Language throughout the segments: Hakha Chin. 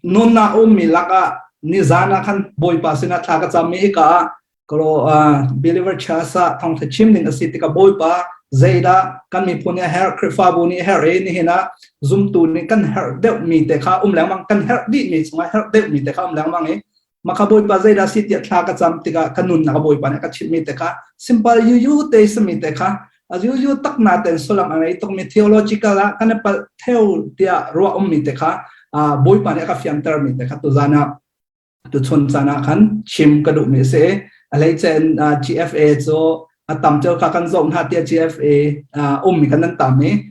Nunnak ummi lakah nizan ah khan Bawipa sinah thla ka cam i hika ah kalo believer church ah thawngtha chim ding a si tikah Bawipa zeidah kan miphun nih a herh, Khrihfabu nih a herh i nihin ah zumtu nih kan herh deuhmi te kha um lengmang, kan herh dihmi chungah herh deuhmi te kha um lengmang i maka Bawipa zeidah si tiah thla ka cam tikah ka nunnak Bawipa nih a ka chimhmi te kha simple yuyu te simi te kha a yuyu tak na ten sullam a ngei tukmi theological ah kan i palh theo tiah ruah ummi te kha Bawipa nih a ka fiantermi te kha tuzan ah tuchun caan ah khan chim ka duhmi a si. A hleice GFA cu a tam ceu kha kan zoh hna tiah GFA ummi kan nan tam i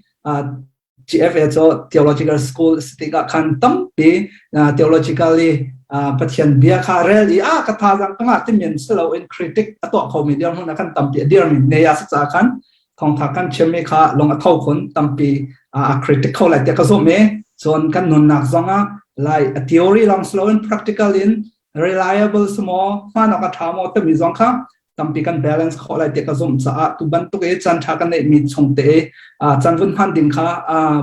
GFA cu theological school si tikah khan tampi theologically Pathian bia kha rel i a ka thazaang ka ngah timi si loin critic a tuah khomi dirhmun ah khan tampi a dirmi ne a si caah khan thawngtha kan chimmi kha lung a tho khun tampi a critic kho lai tiah ka zumh i cun kan nunnak zongah lai a theory lawng si loin practical in reliable si maw hman awk a ṭha maw timi zong kha tampi kan balance khawh lai tiah ka zumh caah tu bantuk i caan ṭha kan neihmi chung te i caan vun hman ding kha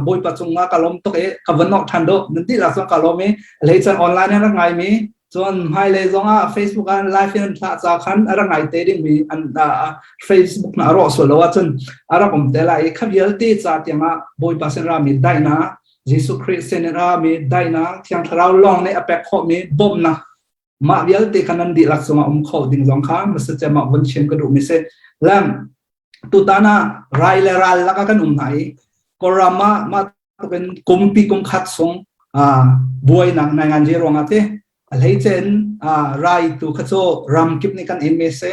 Bawipa cungah ka lawm tuk i ka vun nok ṭhan deuh nan dihlak zong ka lawm i hlei caan online in rak ngaimi cun hmailei zongah Facebook ah live in an thlah ca khan a rak ngai te dingmi an Facebook na a rawh sual lo ahcun a rak um te lai i kha vialte ca tiangah Bawipa sin rami daihnak Jesuh Khrih sin in rami daihnak Thiang Thlarau lawng nih a pek khawhmi bawmhnak mah vialte kha nan dihlak cungah um kho ding zong kha masacem ah vun chim ka duhmi si lam tutan ah rai le ral lakah kan um hna i Kawlram ah mah in kumpi kum khat chung buainak nai ngan je ruangah te a hleicen rai tu kha cu ram kip nih kan in me se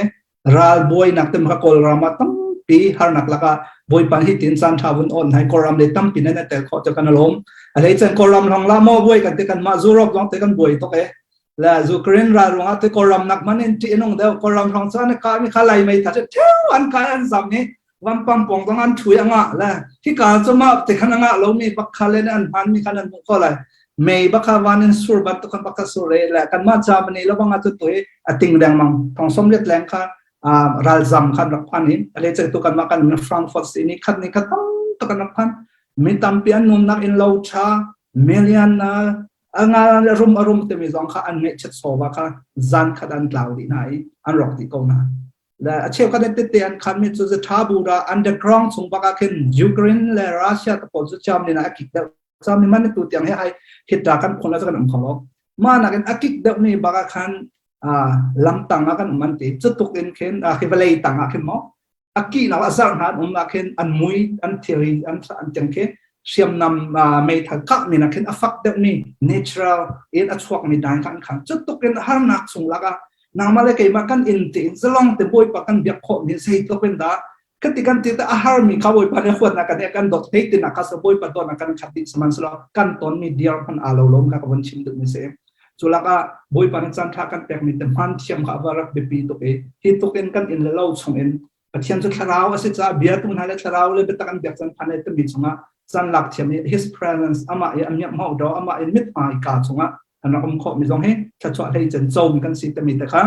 ral buainak te kha Kawlram ah tampi harnak lakah Bawipa hi tin caan tha vun on hai Kawlram le tampi nan tel kho te kan alom a hleicen Kawlram long la mo buai kan te kan ma Europe long te kan buai tok e la Ukraine ral ruangah te Kawlram nak man in ti nong deuh Kawlram long chuan ka mi kha lai mei tha theu an kai an zam ni vampang pong zong an thui anga la hi ka chu ma te khan anga lo mi bak kha le an hman mi khan an mu ko lai mei baka van in sur bat to kan baka sur re la kan ma Germany lo banga chu toi ating deng mang thong som let leng kha ralzam khan rak phan in ale che tu kan ma kan Frankfurt si ni khat ni khat tam to kan rak phan mi tampi an nun nak in lo cha million na anga rum arum te mi zong kha an ngeih chet sowa kha zan khat an tlau di na i an rok di ko na le a cheukhat tete an khanmi cu tha bu da underground chung bak ah khin Ukraine le Russia te pawl cu Germany na a kik deuh Germany man tu tiang he ai hit ta kan phun la kan um kho lo ma nakin a kik deuh mi bak ah khan lamtang ah kan um an ti cu tuk in khin khi vawlei tang ah khin mo a ki nak a zarh hna an um ah khin an mui an thiri an an tiang khi hriamnam meithal kah mi nak khin a fak deuh mi natural in a chuak mi dai kha an khan cu tuk in harnak chung lak ah nangmah le keimah kan inn tein zalong te Bawipa kan biak khawh mi zeitluk in dah kan ti kan ti te a har mi kha Bawipa nih huatnak kan kan dawt thei ti nak kha sa Bawipa dawtnak kan khat dih sihmanhsehlaw kan ton mi diar hman aa lo lom kha ka von chim duh mi si cu lakah Bawipa nih caan tha kan pek mi te hman thiam kha a va rak biapi tuk i hi tuk in kan inn le lo chung in Pathian cu thlarau a si caah biatu hna le thlarau le biatak an biak can phan le timi chungah caan lak thiam i his presence amah i a miak do amah i mithmai ka chungah an rak um khawh mi zong hi thluachuah hlei cen co mi kan si timi te kha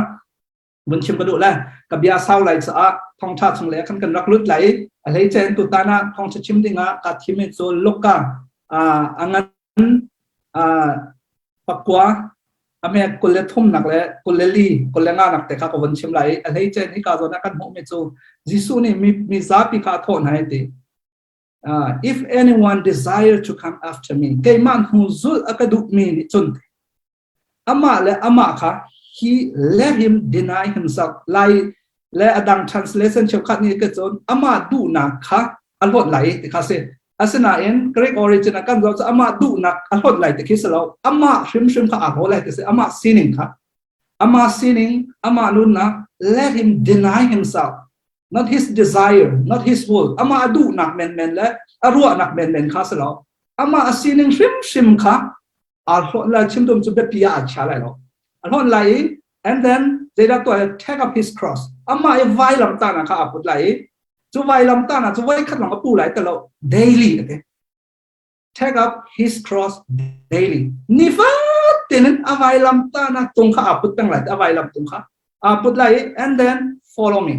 vun chim ka duh le ka bia sau lai caah thawngtha chung le khan kan rak lut lai a hlei cen tu tan ah thawngtha chim ding ah ka thim i cu Luka a ngan pakua ame 23 nak le 24 25 nak te kha ka von chim lai a hlei cen hi ka zawn ah kan hmuh mi cu Jesuh nih mi mi zapi kha a thawh hna ti if anyone desire to come after me keimah hnu zulh a ka duh mi nih cun amah le amah kha he let him deny himself lai le adang translation cheukhat nih ka cun amah duhnak kha a hlawt lai ti kha si asinain Greek origin ah kan zoh cu amah duhnak a hlawt lai ti khi si lo amah hrimhrim kha aa hlaw lai ti si amah sining kha amah sining amah nunnak let him deny himself not his desire not his will amah a duhnak menmen le a ruahnak menmen kha si lo amah a sining hrimhrim kha aa hlawt lai chim dum cu biapi ah aa chia lai lo a hlawt lai i and then zeidah tuah take up his cross amah i vailam tahnak kha aa put lai i cu vailam tahnak cu voi khat lawng a pu lai ti lo daily a ti take up his cross daily nifatin in a vailam tahnak tung kha aa put peng lai a vailam tung kha aa put lai i and then follow me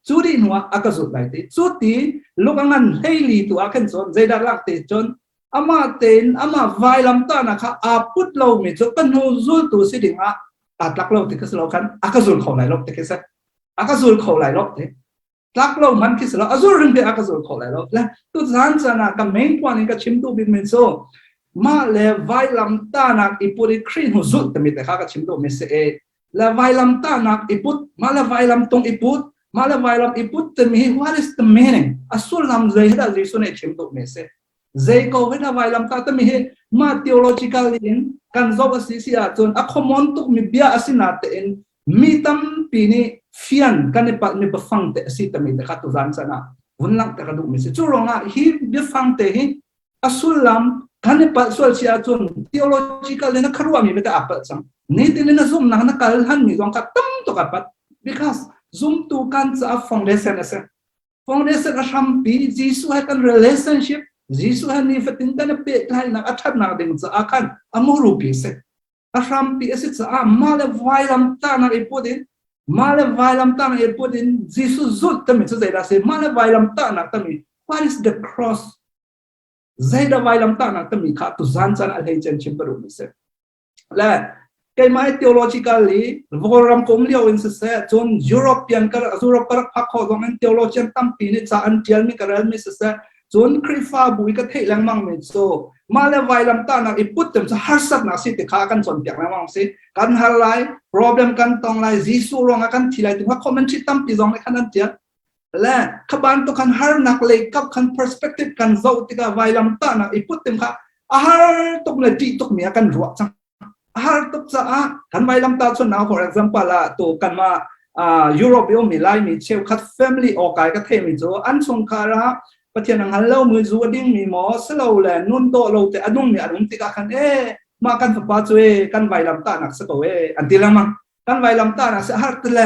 cu dih hnu ah a ka zulh lai ti cu ti luk a ngan hleili tu ah khin cun zeidah lak ti cun. Amah tein amah vailamtahnak kha aa put lomi cu ka hnu zultu si ding ah aa tlak lo ti kha si lo khan a ka zul kho lai lo ti khi si. A ka zul kho lai lo ti. Tlak lo hmanh khi si lo, a zul ring te a ka zul kho lai lo. Le tu zan caan ah ka main puan in ka chim duh bik mi cu mah le vailamtahnak i put i Khrih hnu zulh timi te kha ka chim duh mi si i le vailamtahnak i put, mah le vailam tung i put, mah le vailam i put timi hi what is the meaning? A sullam zei hi dah Jesuh nih chim duh mi si? Zei ko hi dah vailamtah timi hi mah theological in kan zoh a si si ahcun a common tuk mi bia a si na tein mi tampi nih fian kan i palh mi biafang te a si tami te kha tuzan chan ah vun langhter ka duh mi si. Cu ruangah hi biafang te hi a sullam kan i palh sual si ahcun theological in a kharuahmi bete aa palh cang. Nitin in a zumnak na kal han mi zong kha tam tuk a pat because zumtu kan caah foundation a si. Foundation a hrampi Jesuh he kan relationship Jesuh he nifatin kan i pehtlaihnak a ṭhatnak ding caah khan a murupi a si. A hrampi a si caah mah le vailam tahnak i put in mah le vailam tahnak i put in Jesuh zulh timi cu zeidah a si? Mah le vailam tahnak timi what is the cross? Zeidah vailam tahnak timi kha tuzan caan a hlei cen chim ka duhmi si. Le keimah theologically Kawlram kum lio in siseh cun European ka Europe ka rak phak khawh zong in theologian tampi nih ca an tialmi ka relmi siseh cun Khrihfabu i ka theih lengmang mi cu mah le vailam tahnak i put tem cu harsatnak si ti kha kan cawnpiak lengmang si kan har lai problem kan tong lai Jesuh ruangah kan thi lai ti kha commentary tampi zong nih khan an tial le kha bantuk khan harnak lei kap khan perspective kan zoh tikah vailam tahnak i put tim kha a har tuk le ṭih tuk mi ah kan ruah cang a har tuk caah kan vailam ta chun now for example ah tu kanmah Europe i ummi Laimi cheukhat family awkai ka theimi cu an chungkhar ah Pathian a hngal lo mi zu a ding mi maw silo le nun dawh lo te a nung mi an um tikah khan e mah kan fapa cu e kan vailam tahnak si ko e an ti lengmang kan vailam tahnak si har ti le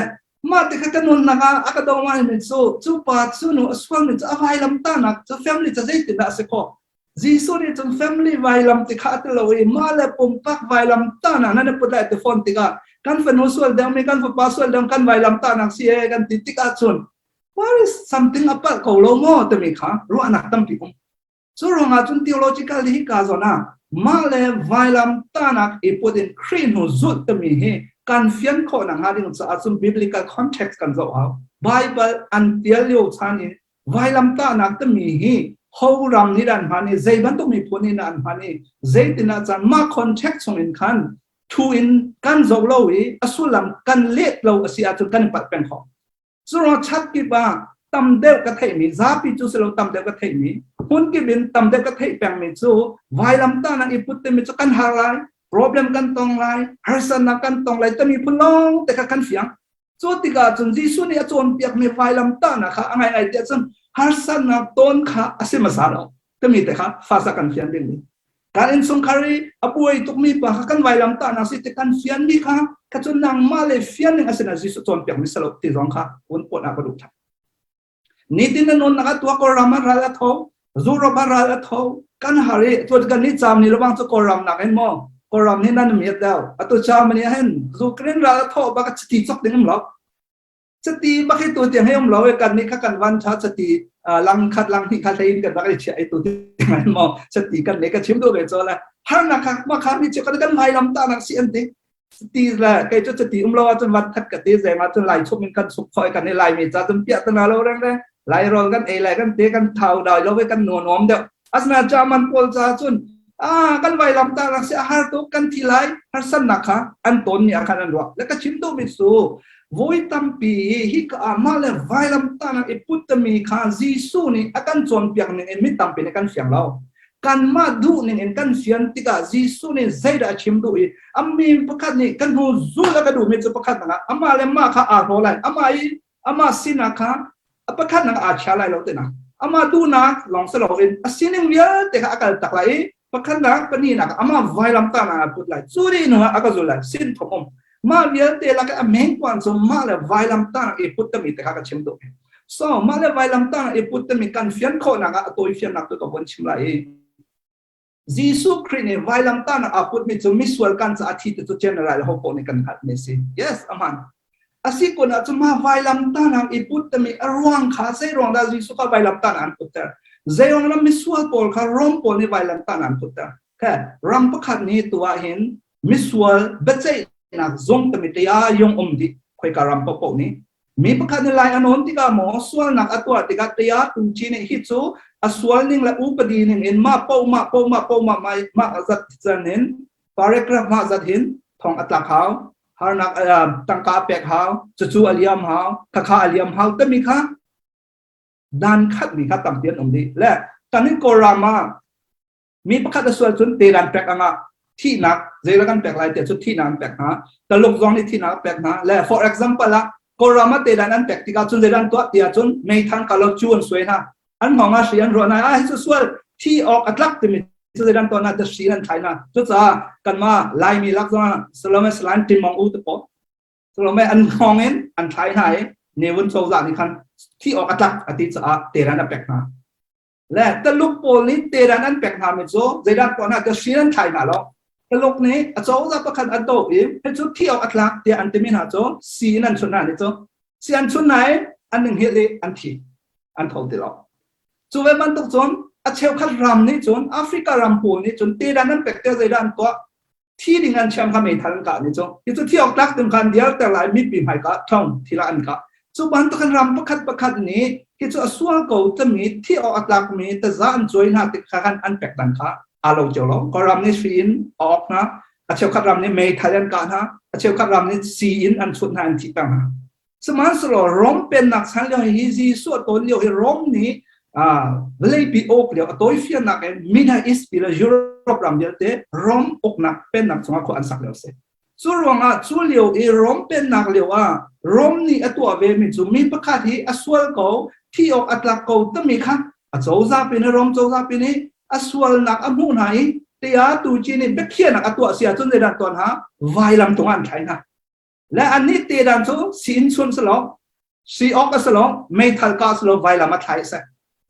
mah te kha ka nunnak ah a ka do ngai mi cu cu pa cu nu a sual mi cu a vailam tahnak cu family ca zeitin dah a si khawh Jesuh nih cun family vailam ti kha a ti lo i mah le pumpak vailam tahnak nan i put lai ti fawn tikah kan fanu sual deng mi kan fapa sual deng kan vailam tahnak si e kan ti tikah cun what is something a palh ko lo maw timi kha ruahnak tampi um Cu ruangah cun theological hi ka zawn ah mah le vailam tahnak i put in Khrih hnu zulh timi hi kan fian khawh nakhnga ding caah cun biblical context kan zoh hau. Bible an tial lio chan in vailam tahnak timi hi ho ram nih an hman i zei bantuk miphun nih an hman i zeitin ah caan mah context chung in khan thu in kan zoh lo i a sullam kan let lo a si ahcun kan i palh peng khawh. Curuang chat kip ah tam deuh ka theihmi, zapi cu si lo tam deuh ka theihmi, hmun kip in tam deuh ka theih pengmi cu vailamtahnak i put timi cu kan har lai, problem kan tong lai, harsatnak kan tong lai timi phun lawng te kha kan fiang. Cu tikah cun Jesuh nih a cawnpiakmi vailamtahnak kha a ngaingai tiah cun harsatnak tawn kha a si hmasa lo timi te kha fasa kan fian ding Kan innchungkhar i a buai tukmi pa kha kan vailam tahnak si ti kan fianmi kha kha cu nangmah le fian ning a sinah Jesuh cawnpiakmi si lo ti zong kha un pawt ah ka duh ṭhan. Nitin na nunnak ah tua Kawlram ah ral a tho, Europe ah ral a tho, kan har i tu kan ni caam ni lawang cu Kawlram nak in maw Kawlram hi nan miat deuh. Atu Germany ah hin Ukraine ral a tho bak chiti chok ding um lo. Chati bak hi tu tiang hei um lo i kan nih kha kan van tha chati lang khat lang hnih kha hlei in kan rak i chiah i tu tiang maw chati kan ne ka chim duh ve cho le harnak kha ma kha mi chu kan kan lai lam ta nak si an ti ti le kei chu chati um lo ahcun van khat ka ti zeng ahcun lai chum in kan suk khoi kan i lai mi cha cun piah tana lo reng reng lai rol kan ei lai kan te kan thau dai lo ve kan nuam deuh asna German pawl ca cun ah kan vailam ta rak si a har tuk kan thi lai harsannak kha an ton mi ah khan an ruah le ka chim duh mi cu voi tampi hi ka ah mah le vailam tanak i put mi kha Jesuh nih a kan cawnpiak ning in mi tampi nih kan fiang lo kanmah duh ning in kan fian tikah Jesuh nih zeidah a chim duh i a mi pakhat nih kan hnu zul a ka duh mi cu pakhat nak amah le mah kha aa hlaw lai amah i amah sinak kha a pakhatnak aa chia lai lo tina amah duhnak lawng si loin a sining vialte kha a kal tak lai i pakhatnak pahnihnak amah vailam tahnak ah put lai cu dih hnu ah a ka zul lai sin thom um mah vialte lak a meng kuan cu mah le vailam tahnak i put tami te kha ka chim duh so mah le vailam tahnak i put tami kan fian khawhnak ah a tawi fiannak tu ka von chim lai i Jesuh Khrih nih vailamtahnak aa putmi cu misual kan caah thi ti cu general ho paoh nih kan hngalhmi a si. Yes, aman. A si kun ahcun mah vailamtahnak i put timi a ruang kha zei ruang dah Jesuh kha vailamtahnak an putter? Zeiruang ram misual pawl kha Rom pawl nih vailam tah an putter. Kha ram pakhat nih tu ah hin misual biaceihnak zung tami te ah yong um dih khoika ram paohpaoh nih mi pakhat nih lai a nawn tikah maw sualnak a tuah tikah tia tu chi nih hi cu a sual ning le upadi ning in mah po mah po mah po mah mah zat chan in paragraph mah zat hin thong a tlak hau harnak tangka pek hau cucu a liam hau khakha a liam hau tami kha dan khat mi kha tampi an um dih le kan in Kawlram ah mi pakhat a sual cun teran pek anga thihnak zeidah kan pek lai tiah cu thihnak an pek hna taluk zong nih thihnak an pek hna le for example ah Kawlram ah teran an pek tikah cun zeidah an tuah tiah cun meithang kalo cu an suai hna an hngawng ah hri an ruah hna ah hi cu sual thi awk a tlak timi cu zeidah an tuah na te hri an thlai na cucaah kanmah Laimi lak zong ah Solomon Salan Timong u te paw Solomon an hngawng in an thlai hna i Ne Win cozah nih khan thi awk a tlak a ti caah teran a pek hna Le Taluk pawl nih teran an pek hna mi cu zeidah tuah hna ka hri an thlai hna lo. Taluk nih a cozah pakhat an to i hi cu thi awk a tlak tiah an timi hna cu si in an chun hna ni cu si an chun hna i an ning hil i an thi an tho ti lo. Cu ve bantuk cun a cheukhat ram nih cun Africa ram pawl nih cun teran an pek te zeidah an tuah thi ding an chiam kha meithal an kah ni cu hi cu thi awk tlak ding khan diar ter lai mipi hmai ka thong thila an kah cu bantuk ram pakhat pakhat nih hi cu a sual ko tami thi awk a tlak mi taza an cuai hna tik kha khan an pek dan kha aa lo cio lo ko ram nih hri in a awk hna a cheukhat ram nih meithal an kah hna a cheukhat ram nih si in an chut hna an thih ter hna Sihmanhsehlaw Rom pennak chan lio hi Jesuh a tawn lio hi Rom nih vawleipi awk lio a tawifiannak in Middle East pi le Europe ram vialte Rom uknak pennak chungah khua an sak lio a si. Cu ruangah cu lio i Rom pennak lio ah Rom nih a tuah ve mi cu mi pakhat hi a sual ko, thi awk a tlak ko timi kha a cozah pi nih Rom cozah pi nih a sualnak a hmuh hna i tia tu ci nih biakhiahnak a tuah si ahcun zeidah tuah hna vailam tungah an thlai hna. Le annih te dan cu si in chun si lo, si awk a si lo, meithal kah si lo, vailam a thlai a si.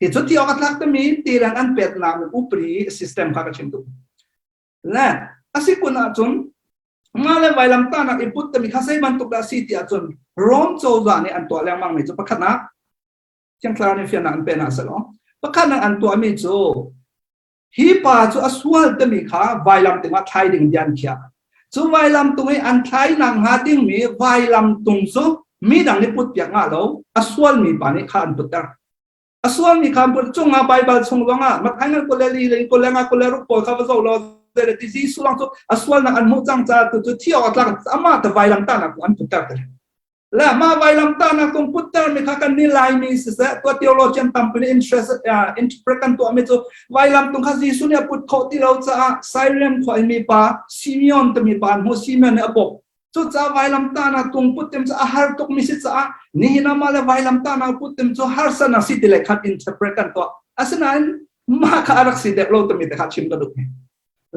Hi cu ti awk a tlak timi te dan an peknak upri system kha ka chim duh. Le a si kun ahcun nga le vailam tahnak i put timi kha zei bantuk dah si ti ahcun Rom cozah nih an tuah lengmang mi cu pakhatnak Thiang Thlarau nih fiannak an pe hna seh law pakhatnak an tuahmi cu Hi pa cu a sual timi kha vailam tung ah thlai ding bia an khiah. Cu vailam tung i an thlainak hnga dingmi vailam tung cu midang nih putpiak ngah lo, a sualmi pa nih kha an putter. A sualmi kha an put cungah Baibal chung zongah Matthai ngan kul le li le kul le nga kul le ruk pawl kha va zoh law zei ti Jesuh lang cu a sualnak an hmuh cang caah tu cu thi awk a tlak amah te vailam tahnak an putter te. Le mah vailamtahnak tung putter mi kha kan nih Laimi siseh tua theologian tampi nih interest interpret kan tuah mi cu vailam tung kha Jesuh nih a put khawh ti lo caah Syrian khua in mi pa Simeon timi pa an hmuh Simeon nih a bawmh cucaah vailamtahnak tung put tim cu a har tuk mi si caah nihin ah mah le vailamtahnak put tim cu harsa na si ti le khat interpret kan tuah asinain mah kha a rak si deuh lo timi te kha chim ka duh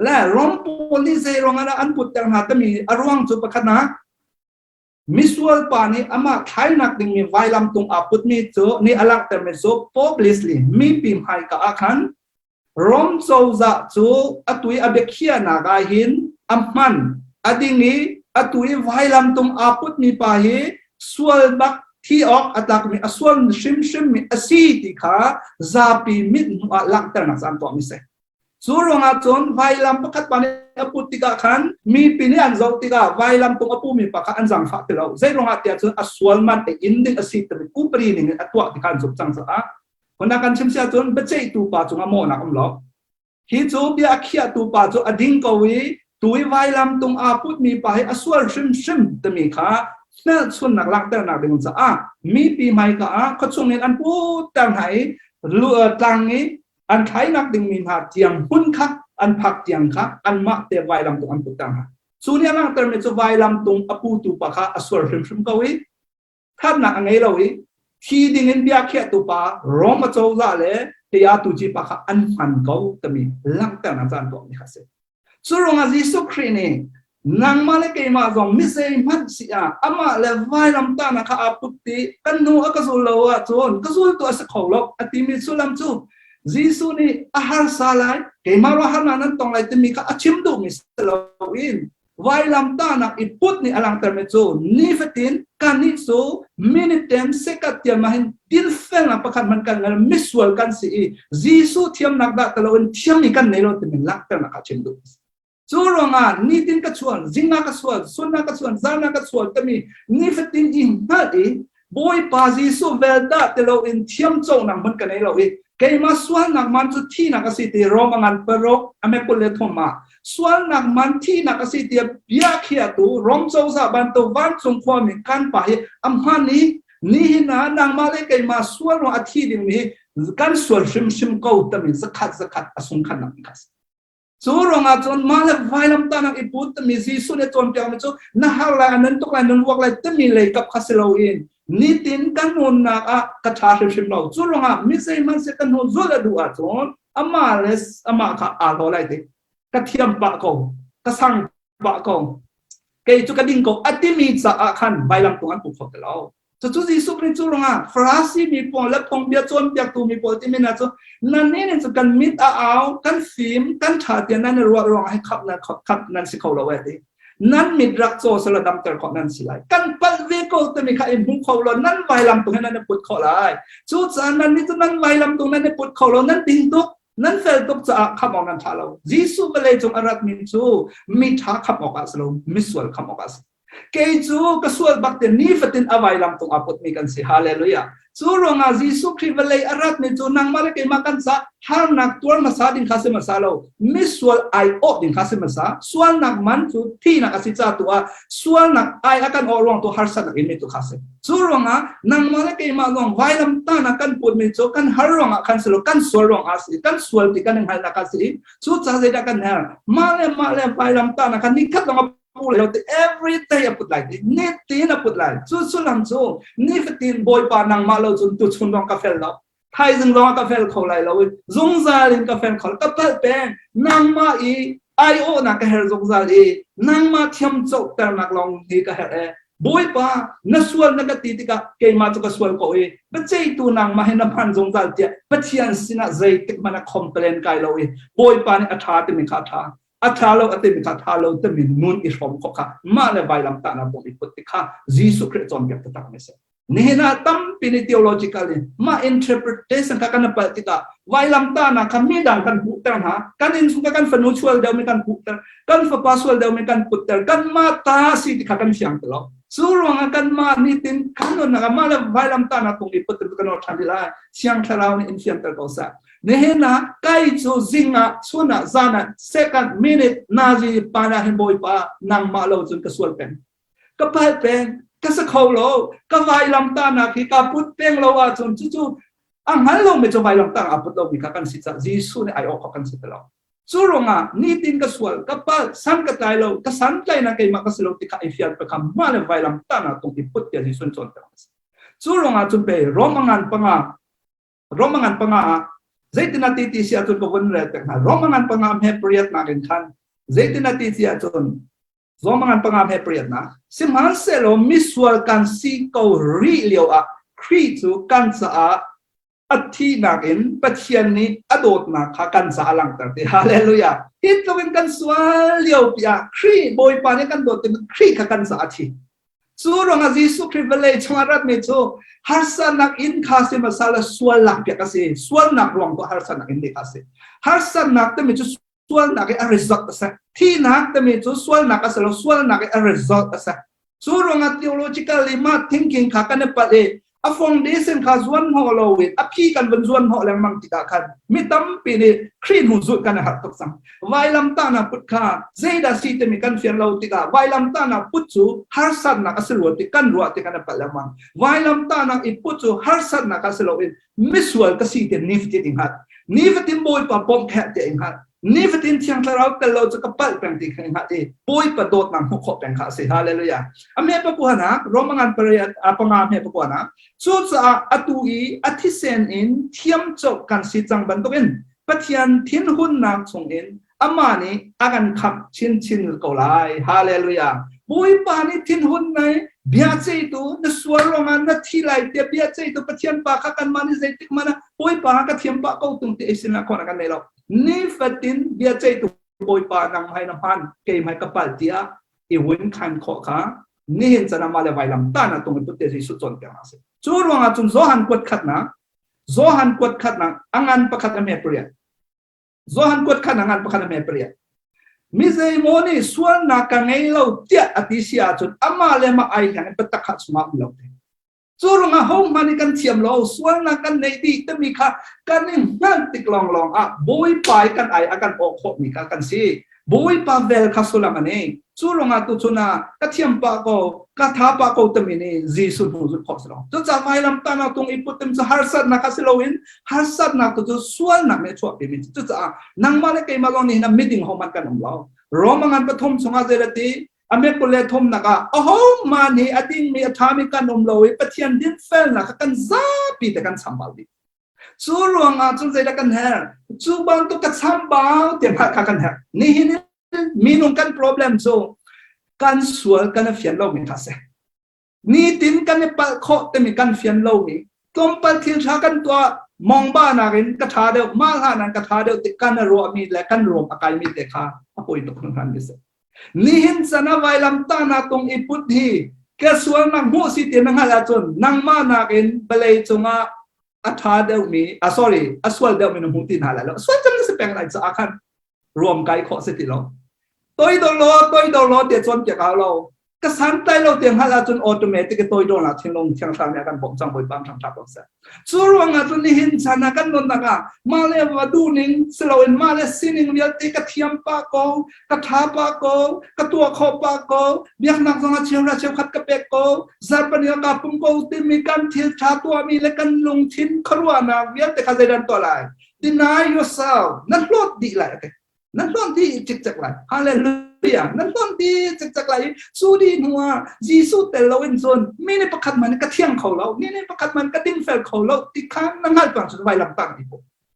le Rom pawl nih zei ruang ah an putter hna timi a ruang cu pakhat na Misual pa nih amah thlainak dingmi vailam tung aa putmi cu nih a langhtermi cu publicly mipi hmaika ah khan Rom cozah cu atu i a biakhiahnak ah hin a hman a ding i atu i vailam tung aa putmi pa hi sual bak thi awk a tlakmi a sual hrimhrimmi a si ti kha zapi mit hmuh ah langhternak caan tuahmi si. Cu ruangah cun vailam pakhat pa nih a put tikah khan mipi nih an zoh tikah vailam tung a pumi pa kha an zaangfah ti lo. Zei ruangah tiah cun a sual man te in ding a si timi upadi ning in a tuah ti kha an zumh cang caah. Huna kan chim si ahcun biaceihtu pa cungah mawhnak um lo. Hi cu bia a khiahtu pa cu a ding ko i tu i vailam tung aa putmi pa hi a sual hrimhrim timi kha hmelchunnak langhternak ding caah mipi hmaika ah khuachung in an putter hna i tlang i an thlainak dingmi hna tiang hmun kha an phak tiang kha anmah te vailam tung an putter hna. Cu nih a langhtermi cu vailam tung a putu pa kha a sual hrimhrim ko i thatnak a ngei lo i thi ding in bia khiahtu pa Rom acozah le Tea tuci pa kha an hman ko timi langhternak caan tuahmi kha a si. Cu ruangah Jesuh Khrih nih nangmah le keimah zong mizei hmanh si ah amah le vailamtahnak kha aa put ti kan hnu a ka zul lo ahcun ka zultu a si kho lo a timi sullam cu Jesuh nih a harsa lai keimah ruah harnak nan tong lai timi kha a chim duhmi si loin. Vailamtahnak i put nih a langhtermi cu nifatin kannih cu minute tem second tiang ah hin dinfelnak pakhat hmanh kan ngei misual kan si i Jesuh thiamnak dah talo in thiammi kan nei lo timi langhternak kha chim duh. Cu ruangah nitin ka chuan, zingah ka sual, sunah ka chuan, zanah ka sual timi nifatin i hngalh i Bawipa Jesuh vel dah ti loin thiam conak hmun ka nei lo i keimah sualnak man cu thihnak a si ti Roma ngan paruk a me 23 ah sualnak man thihnak a si tiah bia khiahtu Rom cozah bantuk vancung khuami kan pa hi a hman i nihin ah nangmah le keimah sual ruang a thi dingmi hi kan sual hrimhrim ko tami zakhat zakhat a sungkhannak kha Cu ruangah cun mah le vailamtahnak i put timi Jesuh nih cawnpiakmi cu na har lai, a nan tuk lai, nan vuak lai timi lei kap kha si loin nitin kan nunnak ah ka ṭha hrimhrim lo. Cu ruangah mi zeihmanh seh kan hnu zulh a duh ahcun amah le amah kha aa hlaw lai ti. Ka thiam pah ko, ka sang pah ko, kei cu ka ding ko a timi caah khan vailam tung an pu kho ti lo. Cucu Jesuh Khrih cu ruangah Farasi mi pawl le phungbia cawnpiaktu mi pawl timi hna cu nan nih cu kan mit a au, kan fim, kan ṭha tiah nan i ruah ruangah hi khap nan khap nan si kho lo eh ti. Nan mit rak caw selaw damter khawh nan si lai. Kan palh ve ko timi kha i hmu kho lo, nan vailam tung he nan i put khawh lai. Cucaah nan nih cu nan vailam tung nan i put kho lo, nan ding tuk, nan fel tuk caah khamh awk nan ṭha lo. Jesuh vawlei cung a ratmi cu mi ṭha khamh awkah a si lo, misual khamh awkah a si. Kei cu ka sual bak te nifatin a vailam tung aa putmi kan si. Hallelujah. Cu ruangah Jesuh Khrih vawlei a ratmi cu nangmah le keimah kan ca harnak tuar hmasa ding kha si hmasa lo. Misual ai awh ding kha si hmasa. Sualnak man cu thihnak a si ca tu ah sualnak ai a kan awh ruang tu harsatnak in mi tu kha si. Cu ruangah nangmah le keimah zong vailam tahnak kan putmi cu kan har ruangah khan si lo, kan sual ruangah si, kan sual ti kan i hngalhnak kha si. Cu ca zeidah kan herh? Mah le mah le vailam tahnak kha nikhat lawng a pu lo ti every day a put lai ti nitin a put lai cu sullam cu nifatin bawipa nangmah lo cun tuchun lawng ka fel lo thaizing lawng ka fel kho lai lo zungzal in ka fel kho ka palh peng nangmah i aiawhnak ka her zungzal i nangmah thiam cohternak lawng hi ka herh e bawipa na sual na ka ti tikah keimah cu ka sual ko i biaceihtu nangmah hi na hman zungzal tiah Pathian sinah zeitik hmanh a complain kai lo i bawipa nih a ṭha timi kha a ṭha a ṭha lo a timi kha ṭha lo timi nun i hrawm khawh kha mah le vailam tahnak kong i put ti kha Jesuh Khrih cawnpiak taktak mi si. Nihin ah tampi nih theologically mah interpretation kha kan palh tikah vailam tahnak kha midang kan puhter hna kan innchung kan fanu sual deuh mi kan puhter kan fapa sual deuh mi kan putter kan mah ta si ti kha kan fiang ti lo cu ruangah kan mah nitin kan nunnak ah mah le vailam tahnak kong i put kan ṭhan lai Thiang Thlarau nih in fianter ko seh. Nihin ah kai cu zing ah chun ah zan ah second minute nazi pa na hin bawipa nangmah lo cun ka sual peng ka palh peng ka sa kho lo ka vailam ta nak hi ka put peng lo ahcun cucu a hngal lo mi cu vailam ta a put lo mi kha kan si ca Jesuh nih ai awk kan si ti lo cu ruangah nitin ka sual ka palh san ka tlai lo ka san tlai na keimah ka si lo ti kha ai fial pe kha mah le vailam ta na tung i put tia Jesuh cawn ter cu ruangah cun pe Rome ngan panga Rome ngan panga ah zeitin a ti ti si ahcun ka vun rel pek hna. Rome ngan panga hme pariatnak in khan zeitin a ti si ahcun Rome ngan panga hme pariatnak sihmanhsehlaw misual kan si ko rih lio ah Khrih cu kan caah a thihnak in Pathian nih a dawtnak kha kan caah a langhter ti. Hallelujah. Hi tluk in kan sual lio pi ah Khrih Bawipa nih kan dawt ti Khrih kha kan caah a thi. Cu ruangah Jesuh Khrih vawlei chungah ratmi cu harsatnak in kha si hmasa le sual lakpiak a si. Sualnak ruang tu harsatnak in nih kha a si. Harsatnak timi cu sualnak i a result a si. Thihnak timi cu sualnak a si lo, sualnak i a result a si. Cu ruangah theologically mah thinking kha kan i palh i a foundation kha zuan hnawh lo in a phi kan vun zuan hnawh lengmang tikah khan mi tampi nih Khrih hnu zulh kan i harh tuk cang. Vailamtahnak put kha zeidah si timi kan fian lo tikah vailamtahnak put cu harsatnak a si rua ti kan ruah ti kan i palh lengmang. Vailamtahnak i put cu harsatnak a si loin misual ka si ti nifatin i hngalh. Nifatin Bawipa bawmh kheh ti i hngalh. Nifatin Thiang Thlarau tel lo cu ka palh peng ti kha i hngalh i Bawipa dawtnak hmuh khawh peng kha a si. Hallelujah. A hme pakuanak Roma ngan pariat a panga hme pakuanak cucaah atu i a thisen in thiamcoh kan si cang bantukin Pathian thinhunnak chungin amah nih a kan khamh chinchin ko lai. Hallelujah. Bawipa nih thinhun nai bia ceitu na sual ruangah na thi lai tiah bia ceitu Pathian pa kha kanmah nih zeitik hmanh ah Bawipa ka thiam pah ko tung ti ei sin ah khon kan nei lo. Nifatin bia ceitu Bawipa nang hai na hman keimah ka palh tiah. i win khan khawh kha nihin chan ah mah le vailam tahnak tung i putte Jesuh cawnpiak a si. Cu ruangah cun Johan kuat khatnak Johan kuat khatnak a ngan pakhat a hme pariat Johan kuat khat a ngan pakhat a hme pariat Mi zeimaw nih sualnak ka ngei lo tiah a ti si ahcun amah le mah ai hleng in biatak kha chungah um lo te. Cu ruangah hohmanh nih kan thiam lo, sualnak kan neih dih timi kha kan i hngalh tik lawnglawng ah Bawipa i kan ai a kan awh khawhmi kha kan si. Bawipa vel kha sullam a nei. Cu ruangah tuchun ah ka thiam pah ko, ka tha pah ko timi nih Jesuh hnu zulh khawh si lo. Cucaah vailam tahnak tung i put tim cu harsatnak kha si loin harsatnak tu cu sualnak nih a chuahpimi Cucaah nangmah le keimah lawng nih hin miding hohmanh kan um lo. Roma ngan pathum chungah zei ti a me kul le thumnak ah ahohmanh hi a dingmi a ṭhami kan um lo i Pathian dinfelnak kha kan zapi te kan chambau dih. Cu ruangah cun zeidah kan herh? Cu bantuk ka chambau tiang kha kan herh. Nihin minung kan problem cu kan sual kan i fian lomi kha si. Nitin kan i palh khawh timi kan fian lomi tlawmpal thil ṭha kan tuah mongba nakin ka ṭha deuh mah hlan ah ka ṭha deuh ti kan i ruahmi le kan ruam a kaimi te kha a poi tuk hringhran mi si. Nihin chan ah vailam tahnak tung i put hi ka sualnak hmuh si ti na hngalh ahcun nangmah nakin vawlei cungah a ṭha deuhmi, a sorry, a sual deuhmi na hmu ti hna lai lo. Sual cang na si peng lai caah khan ruam kai khawh si ti lo. Toidor law, toidor law tiah cawnpiak hau lo. Ka santlai lo tiang hngalh ahcun automatic i toidor nak thinlung thiang thlarau nih a kan bawmh cang Bawipa thang ṭha ko seh. Cu ruangah cun nihin chan ah kan nunnak ah mah le va duhning siloin mah le sining vialte ka thiam pah ko, ka ṭha pah ko, ka tuah khawh pah ko, biaknak zong ah cheuhra cheukhat ka pek ko, zarhpani ah kaa pum ko timi kan thil ṭha tuahmi le kan lungthin khuaruahnak vialte kha zeidah an tuah lai? Deny yourself. Na hlawt dih lai. Okay. Na hlawt dih cikcek lai. Hallelujah. Na hlawt dih cikcek lai. Cu dih hnu ah Jesuh tel loin cun mi nih pakhat man ka thiang kho lo, mi nih pakhat man ka dingfel kho lo ti kha na hngalh tuan cu vailam tang i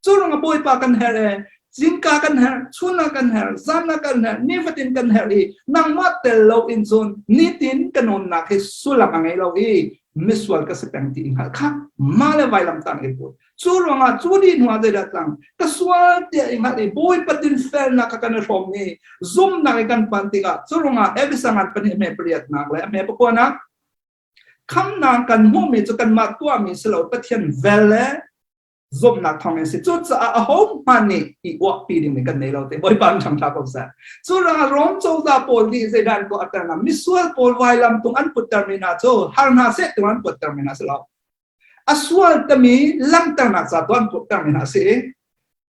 Cu ruangah Bawipa kan herh e, zingka kan herh, chun ah kan herh, zan ah kan herh, nifatin kan herh i nangmah tel lo in cun nitin ka nunnak hi sullam a ngei lo i misual ka si peng ti i hngalh kha mah le vailam tang i put. Cu ruangah cu dih hnu ah zeidah cang? Ka sual tiah i hngalh i Bawipa dinfelnak kha kan i hrawm i zumhnak i kan pan tikah cu ruangah Efesa ngan pahnih hme pariatnak le a hme pakuanak khamnak kan hmuhmi cu kanmah tuahmi si lo Pathian vel le zumhnak thawng in si. Cucaah ahohmanh nih i uahpi ding kan nei lo te. Bawipa an ṭhang ko seh. Cu ruangah Rom cozah pawl nih zeidah an tuahter hna? Misual pawl vailam tung an puttermi hna cu har hna seh tung an puttermi hna si lo. A sual tami langhternak ca tu an tuahtermi hna a si i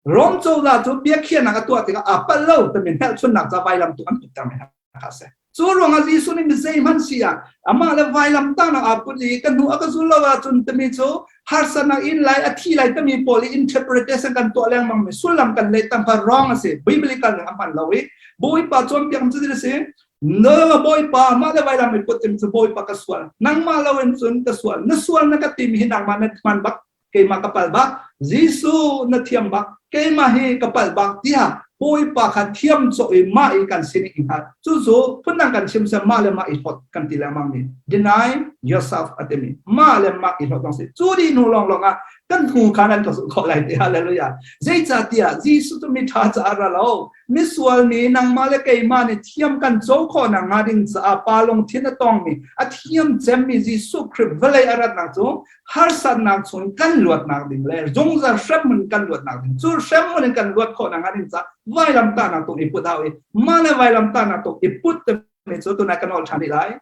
Rom cozah cu biakhiahnak a tuah tikah aa palh lo timi hngalhchunnak ca vailam tu an puttermi hna kha a si. Cu ruangah Jesuh nih mi zeihmanh si ah amah le vailam tahnak aa put i ka hnu a ka zul lo ahcun timi cu harsatnak in lai a thi lai timi pawl i interpretation kan tuah lengmang mi sullam kan leh tam kha wrong a si. Biblical ning a hman lo i Bawipa cawnpiak cu a si. Na Bawipa mah le vailam i put tim cu Bawipa ka sual. Nangmah lo in cun ka sual. Na sual na ka timi hi nangmah na hman bak. Keimah ka pal bak. Jesuh na thiam bak. Keimah hi ka pal bak tiah Bawipa kha thiam cawh i mah i kan sin i hngalh. Cucu phundang kan chim sem mah le mah i hlawt kan ti lengmang mi. Deny yourself a timi. Mah le mah i hlawt zong si. Cu dih hnu lawnglawng ah kan hnu khan an ka zulh khawh lai ti. Hallelujah. Zeicahtiah Jesuh cu mi ṭha caah ra lo. Misual mi nangmah le keimah nih thiam kan co khawhnak hnga ding caah pa lungthin a tongmi a thiam cemmi Jesuh Khrih vawlei a ratnak cu harsatnak chung kan luatnak ding le zungzal hremhmun kan luatnak ding cu hremhmun in kan luat khawhnak hnga ding caah vailam tahnak tung i put hau i mah le vailam tahnak tung i put timi cu tunai kan ol ṭhan rih lai.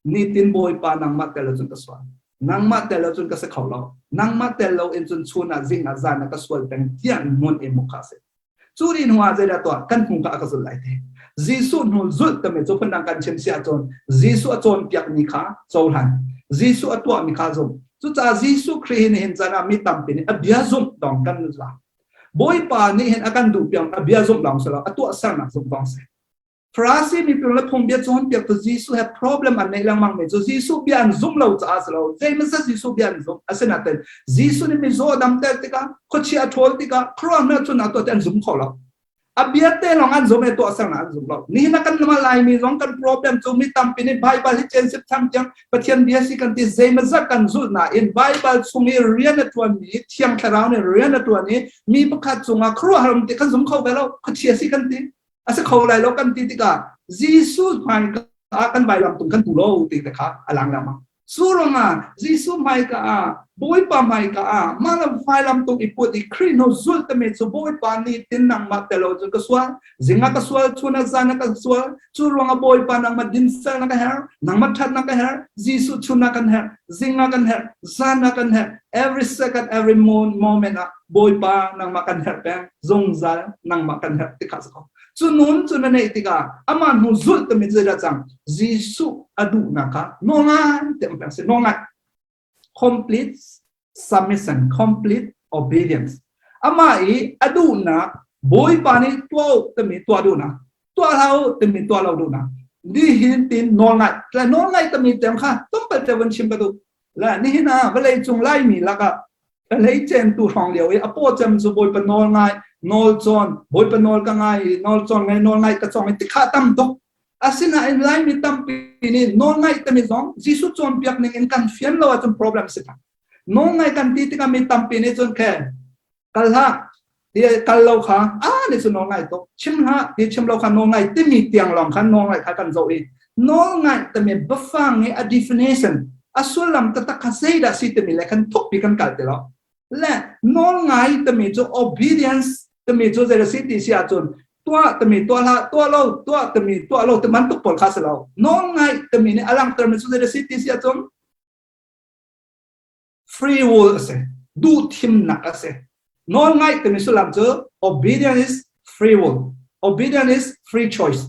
Nitin Bawipa nangmah tel lo cun ka sual. Nangmah tel lo cun ka si kho lo. Nangmah tel lo in cun chun ah zing ah zan ah ka sual peng tiah nun i muk kha a si. Cu ni hnu ah zeidah tuah kan hnu kha a ka zulh lai te. Jesuh hnu zulh timi cu phundang kan chim si ahcun Jesuh a cawnpiakmi kha cohlan. Jesuh a tuahmi kha zumh. Cucaah Jesuh Khrih hi nihin caan ah mi tampi nih a bia zumh dong kan la. Bawipa nih hin a kan duh piang a bia zumh lawng si lo, a tuahsernak zumh dong si. Farasi mi le phungbia cawnpiaktu Jesuh he problem an neih lengmang mi cu Jesuh bia an zumh lo caah si lo. Zeimawzat Jesuh bia an zumh. Asinain Jesuh nih mizaw a damter tikah, khuachia a ṭhawl tikah, khuaruahhna cun a tuah ti an zum kho lo. A bia te lawng an zum i tuahsernak an zum lo. Nihin ah kan Laimi zong kan problem cu mi tampi nih Baibal hi cenship tham tiang Pathian bia si kan ti zeimawzat kan zulh nain Baibal chung i rian a ṭuanmi Thiang Thlarau nih rian a ṭuan i mi pakhat cungah khuaruahhar um ti kan zum kho ve lo. Khuachia si kan ti. A si kho lai lo kan ti tikah Jesuh hmaika ah kan vailam tung kan tu lo ti te kha a lang lengmang. Cu ruangah Jesuh hmaika ah Bawipa hmaika ah mah le vailam tung i put i Khrih hnu zulh timi cu Bawipa nih tin nangmah telo cu ka sual, zing ah ka sual, chun ah zan ah ka sual, cu ruangah Bawipa nangmah dinfel na ka herh, nangmah ṭhat na ka herh, Jesuh chun ah kan herh, zing ah kan herh, zan ah kan herh, every second, every moment ah Bawipa nangmah kan herh peng, zungzal nangmah kan herh ti kha si ko. Cu nun cu na neih tikah amah hnu zulh timi zeidah cang Jesuh a duhnak kha nawl te peng si nawl complete submission complete obedience amah i a duhnak Bawipa nih tuah timi tuah duhnak tuah hlah timi tuah lo duhnak nihin tin nawl ngai la nawl ngai timi tem kha tlawmpal te vun chim ka duh la nihin ah vawlei cung laimi lakah Hlei cem tu hrawng lio i a paw cem cu Bawipa nawl ngai nawl cawn Bawipa nawl ka ngai i nawl cawn ngai nawl ngai ka cawng i tikha tam tuk. Asinain Laimi tampi nih nawl ngaih timi zong Jesuh cawnpiak ning in kan fian lo ahcun problem si than. Nawl ngai kan ti tikah mi tampi nih cun khe kal hlah ti kal lo kha a nih cu nawl ngai tuk chim hlah ti chim lo kha nawl ngai timi tiang lawng khan nawl ngai kha kan zoh i nawl ngai timi biafang i a definition a sullam taktak kha zeidah si timi le khan thukpi kan kal ti lo le nawl ngai timi cu obedience timi cu zeidah si ti si ahcun tuah timi tuah hlah tuah lo tuah timi tuah lo ti bantuk pawl kha si lo nawl ngai timi nih a langhter mi cu zeidah si ti si ahcun Free will a si. Duhthimnak a si. Nawlngaih timi sullam cu obedience is free will. Obedience is free choice.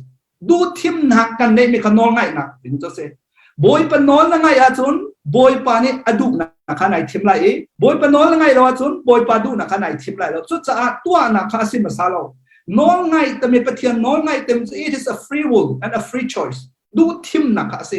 Duhthimnak kan neihmi kha nawlngaihnak timi cu a si. Bawipa nawl na ngaih ahcun Bawipa nih a duhnak kha nai thim lai i Bawipa nawl na ngaih lo ahcun Bawipa duhnak kha nai thim lai lo. Cucaah tuahnak kha a si hmasa lo. Nawlngaih timi Pathian nawlngaih timi cu it is a free will and a free choice. Duhthimnak kha a si.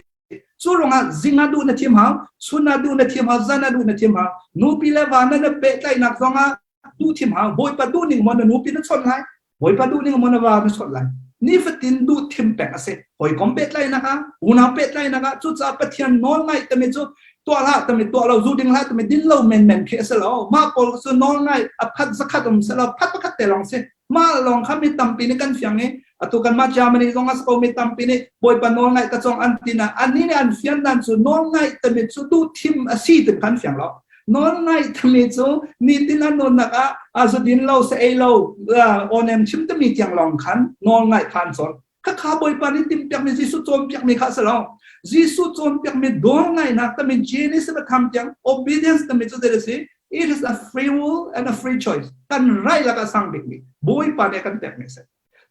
Cu ruangah zing ah duh na thiam hau, chun ah duh na thiam hau, zan ah duh na thiam hau. Nupi le va na na pehtlaihnak zongah duh thiam hau. Bawipa duh ning maw na nupi na chawnh lai, Bawipa duh ning maw na va na chawnh lai. Nifatin duh thim pek a si. Hawikom pehtlaihnak ah, unau pehtlaihnak ah, cucaah Pathian nawl ngaih tami cu tuah hlah tami tuah lo, zu ding hlah tami din lo menmen khi a si lo. Mah pawl cu nawl ngai a phat zakhat um se lo, phat pakhat te lawng si. Mah lawng kha mi tampi nih kan fiang i atu kanmah Germany zong a si ko mi tampi nih Bawipa nawl ngaih ka cawng an ti na annih nih an fian dan cu nawl ngaih timi cu duh thim a si ti kan fiang lo. Nawl ngaih timi cu nitin an nunnak ah a zu din lo sa ei lo onem chim timi tiang lawng khan nawl ngaih khan cawn. Khakha Bawipa nih timhpiakmi Jesuh cawnpiakmi kha a si lo. Jesuh cawnpiakmi nawl ngaihnak timi Genesis a tham tiang obedience timi cu zei a si? It is a free will and a free choice. Kan right lakah sang bikmi Bawipa nih a kan pekmi a si.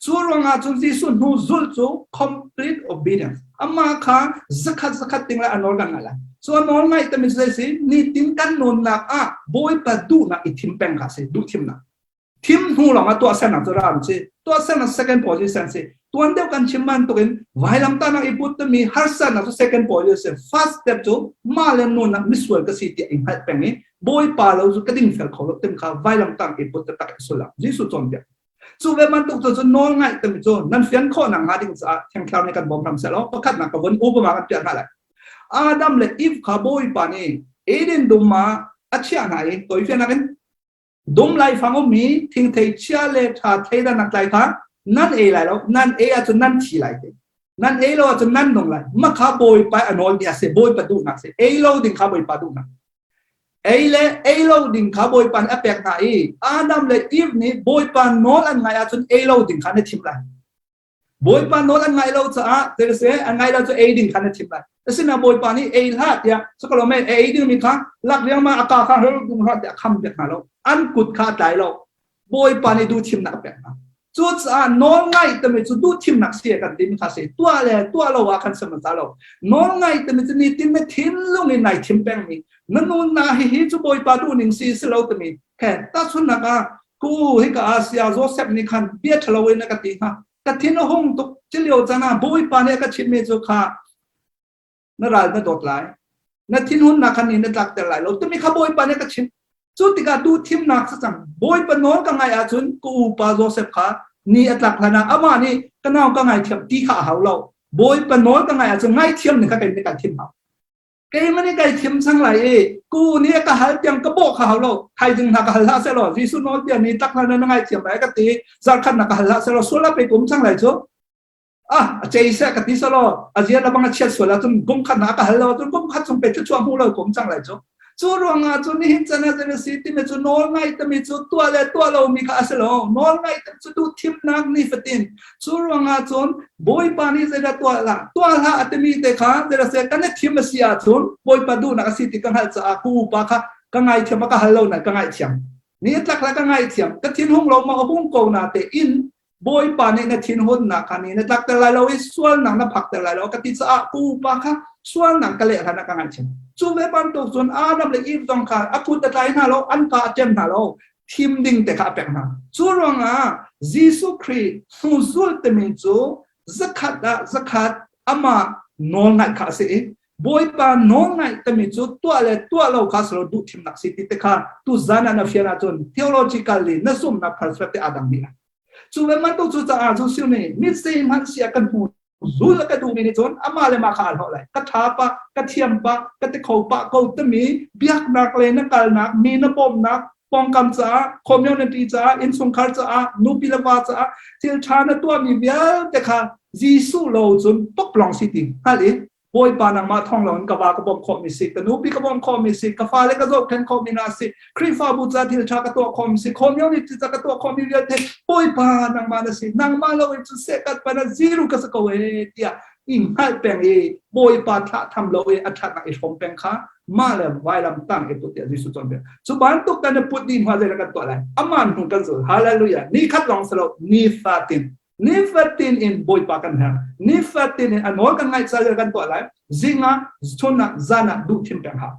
Cu ruangah cun Jesuh hnu zulh cu complete obedience. Amah kha zakhat zakhat ting le a nawl kan ngai lai. Cu a nawl ngaih timi cu zei si? Nitin kan nunnak ah Bawipa duhnak i thim peng kha a si, duh thimnak. Thim hnu lawng ah tuahsernak cu ram si. Tuahsernak second position si. Tuan deuh kan chim bantukin vailamtahnak i put timi harsatnak cu second position. First step cu mah le nunnak misual ka si tiah i hngalh peng i Bawipa lo cu ka dingfel kho lo tim kha vailamtang i put taktak i sullam Jesuh cawnpiak. Cu ve bantuk cu cu nawl ngaih timi cu nan fian khawh nak hnga ding caah Thiang Thlarau nih kan bawm hram seh law pakhatnak ka vun upama kan piah hna lai. Adam le Eve kha Bawipa nih Eden dum ah a chiah hna i tawifiannak in Dum laifang ummi thingthei chia le ṭha thleidannak tlai kha nan ei lai lo, nan ei ahcun nan thi lai te. Nan ei lo ahcun nan nung lai. Mah kha Bawipa a nawlmi a si, Bawipa duhnak si. Ei lo ding kha Bawipa duhnak. Ei le ei lo ding kha Bawipa nih a pek hna i Adam le Eve nih Bawipa nawl an ngaih ahcun ei lo ding kha na thim lai. Bawipa nawl an ngaih lo caah seh an ngaih lo cu ei ding kha na thim lai. Asinain Bawipa nih ei hlah tiah sakalawm ei ei dingmi kha lak riangmang a ka kha hel dung hlah tiah a kham piak hna lo. An kut kha a tlai lo. Bawipa nih duhthimnak a pek hna. Cucaah nawl ngaih timi cu duhthimnak si kan timi kha si. Tuah le tuah lo ah khan sam an lo. Nawl ngaih timi cu nitin na thinlung in nai thim pengmi na nunnak hihi cu Bawipa duhning si si lo timi he tahchunhnak ah Ku hika Asia Joseph nih khan bia ṭhalo in a ka ti hnga. Ka thin a hung tuk. Cilio can ah Bawipa nih a ka chimhmi cu kha na ral na dawt lai. Na thinhunnak khan ni na tlakter lai lo. Timi kha Bawipa nih a ka chimh. Cu tikah duh thimnak si cang. Bawipa nawl ka ngaih ahcun ka upa Joseph kha ni a tlak hlan ah amah nih ka nau ka ngaithiam ti kha a hau lo. Bawipa nawl ka ngaih ahcun ngaithiam ning kha kei nih kan thim hau. Keimah nih kai thim cang lai i ku nih ka hal tiang ka bawh kha hau lo. Thaizing hna ka hal hlah seh law Jesuh nawlbia ni tak hna na ngaithiam lai ka ti. Zarkhat na ka hal hlah seh law sual a pe kum cang lai cu. Ah, a cei seh ka ti selaw a zia la bang a chiat sual ahcun kum khat na ka hal lo ahcun kum khat chung pe thluachuah hmu lo kum cang lai cu. Cu ruangah cun nihin chan ah cun a si timi cu nawl ngaih timi cu tuah le tuah lomi kha a si lo. Nawl ngaih timi cu duh thimnak nifatin. Cu ruangah cun Bawipa nih zeidah tuah hlah tuah hlah a timi te kha zeidah seh kan i thim a si ahcun Bawipa duhnak a si ti ka hngalh caah ka upa kha ka ngaithiam a ka hal lo nain ka ngaihthiam. Ni a tlak le ka ngaihthiam. Ka thinhung lo ma a hung ko na te in Bawipa nih na thinhunnak kha ni na tlakter lai lo i sualnak na phakter lai lo ka ti caah ka upa kha sualnak ka leh hlan ah ka ngaihchim. Cu ve bantuk cun Adam le Eve zong kha a kut a tlai hna lo, an ka a ṭem hna lo, thim ding te kha a pek hna. Cu ruangah Jesuh Khrih hnuzul timi cu zakhat ah zakhat amah nawlngaih kha a si i Bawipa nawlngaih timi cu tuah le tuah lo kha silo duh thimnak si ti te kha tu zan ah na fian ahcun theologically na zumhnak perspective aa dang dih lai. Cu ve bantuk cu caah cu siu nih mitsei hmanh sia kan hmu zul a ka duhmi nih cun amah le mah kha aa hlawh lai. Ka ṭha pah, ka thiam pah, ka ti kho pah ko timi biaknak le na kalnak, mi na bawmhnak, pawngkam caah, community caah, innchungkhar caah, nupi le va caah thil ṭha na tuahmi vialte kha Jesuh lo cun poplong si ti hngalh i Bawipa nangmah thawng lo in ka va ka bawmh khawhmi si, ka nupi ka bawmh khawhmi si, ka fale ka zohkhenh khawhmi hna si, Khrihfabu ca thil ṭha ka tuah khawhmi si, community ca ka tuah khawhmi vialte Bawipa nangmah na si, nangmah lo in cun sehkat pan ah zero ka si ko ee tiah i hngalh peng i Bawipa thlah tham lo i a ṭhatnak i hrawm peng kha mah le vailam tang i put tiah Jesuh cawnpiak. Cu bantuk kan i put dih hnu ah zeidah kan tuah lai? Amah hnu kan zul. Hallelujah. Ni khat lawng si lo, nifatin Nifatin in Bawipa kan herh. Nifatin in a nawl kan ngaih caah kan tuah lai. Zing ah, chun ah, zan ah duh thim peng hau.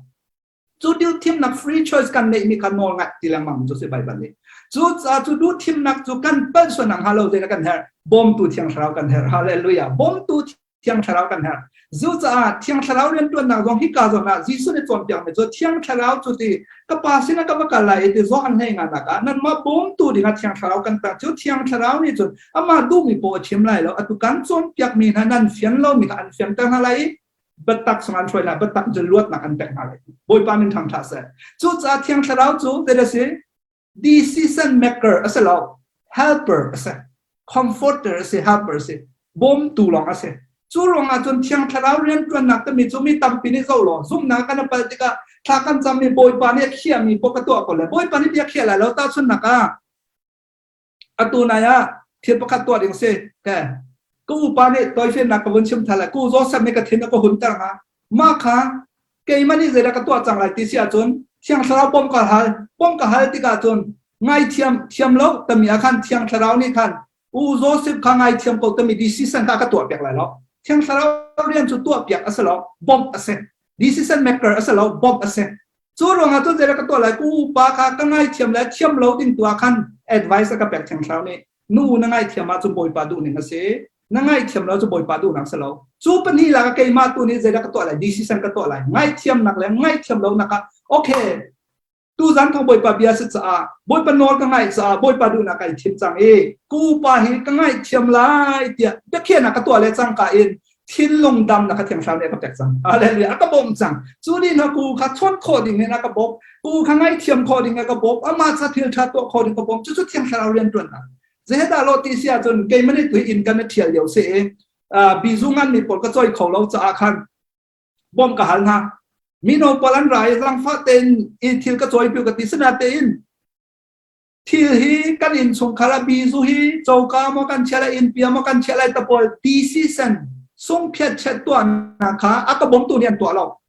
Cu duh thimnak free choice kan neihmi kha nawl ngaih ti lengmang cu si Baibal nih. Cu caah cu duh thimnak cu kan palh sual hnga lo zeidah kan herh? Bawmtu Thiang Thlarau kan herh. Hallelujah. Bawmtu Thiang Thlarau kan herh. Cucaah Thiang Thlarau rianṭuannak zong hika zawn ah Jesuh nih cawnpiakmi cu Thiang Thlarau cu ti ka Pa sinah ka va kal lai i ti Johan hlei nganak ah nanmah bawmtu dingah Thiang Thlarau kan pek cu Thiang Thlarau nih cun amah duhmi paoh a chim lai lo. Atu kan cawnpiakmi hna nan fian lomi kha an fianter hna lai i biatak sung an hruai hna biatak cu luatnak an pek hna lai. Bawipa min thangṭha seh. Cucaah Thiang Thlarau cu zeidah si? Decision maker a si lo, helper a si, comforter a si, helper a si, bawmtu lawng a si. Cu ruangah cun Thiang Thlarau rianṭuannak timi cu mi tampi nih zoh law zumhnak kan pal tikah thla kan cammi Bawipa nih a khiahmi poah ka tuah ko lai. Bawipa nih bia khiah lai lo tahchunhnak ah atu nai ah thil pakhat tuah ding si. Ke ka upa nih toifiannak ka vun chim thal lai. Ku Joseph nih ka thin a ka hunter hnga. Mah kha keimah nih zeidah ka tuah cang lai ti si ahcun Thiang Thlarau bawm ka hal. Bawm ka hal tikah cun ngaithiam thiam lo tami ah khan Thiang Thlarau nih khan U Joseph kha ngaithiam ko tami decision kha ka tuah piak lai lo. Thiang Thlarau rian cu tuah piak a si lo, bawmh a si. Decision maker a si lo, bawmh a si. Cu ruangah cun zeidah ka tuah lai? Ku upa kha ka ngaithiam le thiam lo ding tu ah khan advice a ka pek Thiang Thlarau nih. Nu na ngaithiam ahcun Bawipa duhning a si. Na ngaihthiam lo cu Bawipa duhnak si lo. Cu pahnih lak ah keimah tu nih zeidah ka tuah lai? Decision ka tuah lai. Ngaihthiamnak le ngaihthiam lonak ah okay tuzan thong Bawipa bia si caah Bawipa nawl ka ngaih caah Bawipa duhnak kai thim cang i ku upa hi ka ngaihthiam lai tiah biakhiahnak ka tuah le cangka in thinlung damnak ka thiang thlarau nih a ka pek cang. Hallelujah. A ka bawmh cang. Cu ni hna ku kha chawnh khawh ding in a ka bawmh. Ku kha ngaihthiam khawh ding a ka bawmh. Amah ca thil ṭha tuah khawh ding ka bawmh. Cucu thiang thlarau rianṭuannak. Zedah lo ti si ahcun keimah nih tui inn kan i ṭhial lio si i bizu nganmi pawl ka cawi kho lo caah khan bawm ka hal hna. Mino pawl an ra i zangfah tein i thil ka cawi piu ka ti sinatein thil hi kan inn chungkhar ah bizu hi coka maw kan chiah lai innpi maw kan chiah lai ta pawl decision sungphiat chet tuahnak kha a ka bawmtu nih an tuah lo.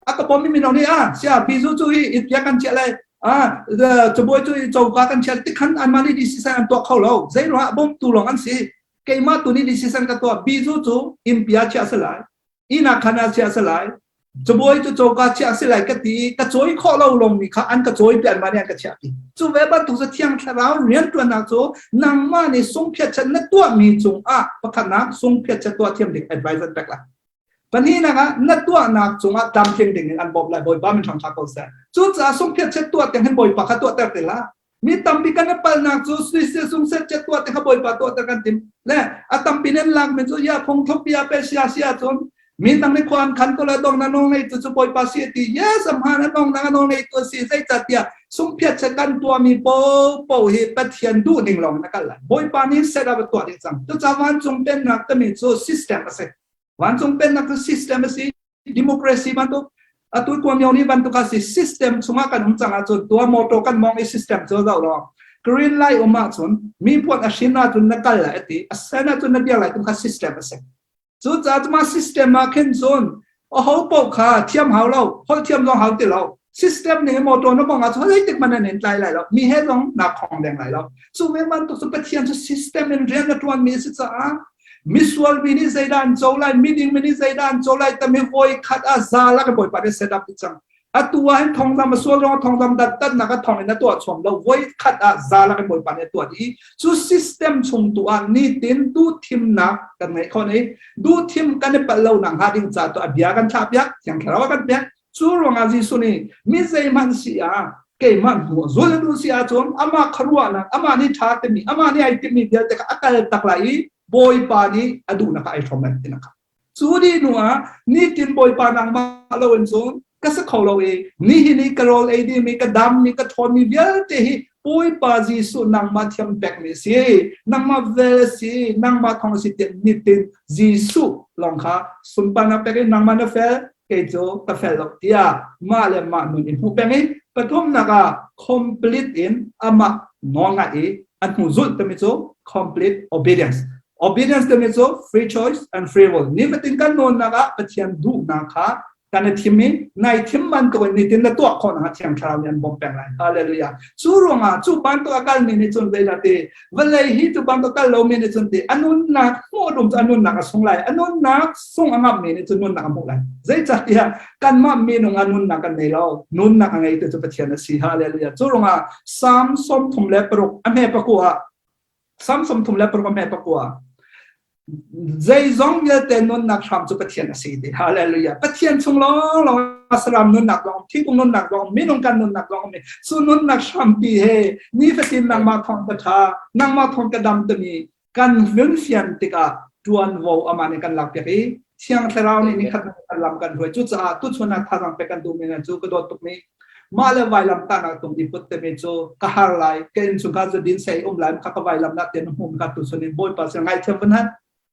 A ka bawmmi mino nih ah sia bizu cu hi itpia kan chiah lai ah cabuai cu coka kan chiah tikhan anmah nih decision an tuah kho lo zei ruangah bawmtu lawng an si keimah tu nih decision ka tuah bizu cu innpia chiah si lai inn khan ah chiah si lai cabuai cu coka chiah si lai ka ti ka cawi khawh lo lawng mi kha an ka cawi pi anmah nih an ka chiah pi cu ve bantuk cu thiang thlarau rianṭuannak cu nangmah nih sungphiat chat na tuahmi cungah pakhatnak sungphiat chat tuah thiam ding advice an pek lai Pahnihnak ah na tuahnak cungah tlamtling ding in an bawmh lai Bawipa min ṭhangṭha ko seh. Cucaah sungphiat chet tuah tiang hin Bawipa kha tuahter te hlah. Mi tampi kan i palnak cu sui sungset chet tuah te kha Bawipa tuahter kan tim. Le a tampi nan lakmi cu ya phung thluk bia pe sia sia cun Mi dang nih khua an khan ko la dong na nawl ngeitu cu Bawipa si a ti. Yes, a hmaan a dong na nawl ngeitu a si. Zeicahtiah sungphiat che kan tuahmi paohpaoh hi Pathian duh ning lawng in a kal lai. Bawipa nih set up a tuah ding cang. Cucaah vancung pennak timi cu system a si. Vancung pennak cu system a si. Democracy bantuk atu kuamyo ni bantuk a si system chungah kan um cang ahcun tua motor kan mong i system cu zoh law green light um ahcun mi puan a hrin ahcun na kal lai a ti a sen ahcun na dir lai tum kha system a si Cucaah mah system ah khin cun aho paoh kha thiam hau lo, holh thiam zong hau ti lo. System ning motor na mong ahcun zeitik hmanh an in tlai lai lo. Mi he zong naa khong deng lai lo. Cu ve bantuk cu Pathian cu system in rian a ṭuanmi a si caah misual mi nih zeidah an co lai, miding mi nih zeidah an co lai tami voi khat ah za lak in Bawipa nih set up ti cang. Atu ah hin thongzam a sual ruangah thongzam dattatnak a thong in a tuah chuam lo. Voi khat ah za lak in Bawipa nih a tuah i cu system chung tu ah nitin duhthimnak kan ngeih khawh i duhthim kan i palh lo nak hnga ding ca tu a bia kan thlah piak, Thiang Thlarau a kan pek. Cu ruangah Jesuh nih mi zeihmanh si ah keimah hnu zul a duh si ahcun amah khuaruahnak, amah nih ṭha timi, amah nih ai timmi vialte kha a kal tak lai i Bawipa nih a duhnak ah ai hrawm lai ti nak. Cu dih hnu ah nitin Bawipa nangmah loin cun ka si kho lo i nihin i ka rawl ei dingmi, ka dammi, ka ṭhawnmi vialte hi Bawipa Jesuh nangmah thiam pekmi a si, nangmah vel a si, nangmah thawng a si tiah nitin Jesuh lawng kha sunparnak pek i nangmah na fel, kei cu ka fel lo tiah mah le mah nun i hmuh peng i pathumnak ah complete in amah nawl ngaih i a hnu zulh timi cu complete obedience. Obedience timi cu free choice and free will. Nifatin kan nawnnak ah Pathian duhnak kha kan i thim i nai thim bantuk in nitin na tuah khawh nakhnga Thiang Thlarau nih an bawmh peng lai. Hallelujah. Cu ruangah cu bantuk a kalmi nih cun zeidah ti vawlei hi cu bantuk kal lomi nih cun ti a nunnak hmuh dum cu a nunnak a sung lai. A nunnak sung a ngammi nih cun nunnak a hmuh lai. Zeicahtiah kanmah minung ah nunnak kan nei lo. Nunnak a ngeitu cu Pathian a si. Hallelujah. Cu ruangah Psalm 36 a hme pakua ah Psalm 36 a hme pakua. Zeizong vialte nunnak hram cu Pathian a si ti. Hallelujah. Pathian chung lawng lawng saram nunnak zong, thingkung nunnak zong, minung kan nunnak zong mi su nunnak hrampi he nifatin nangmah thawng ka tha, nangmah thawng ka dam timi kan nun fian tikah tuanvo amah nih kan lak piak i Thiang Thlarau nih nikhat kan lam kan hruai. Cucaah tuchun ah thazaang pek kan duhmi hna cu ka dawt tukmi mah le vailam tahnak tung i put timi cu ka har lai ka innchungkhar cu din sei um lai kha ka vailam nak tian hmum ka tuchun in Bawipa sin ngaithiam vun han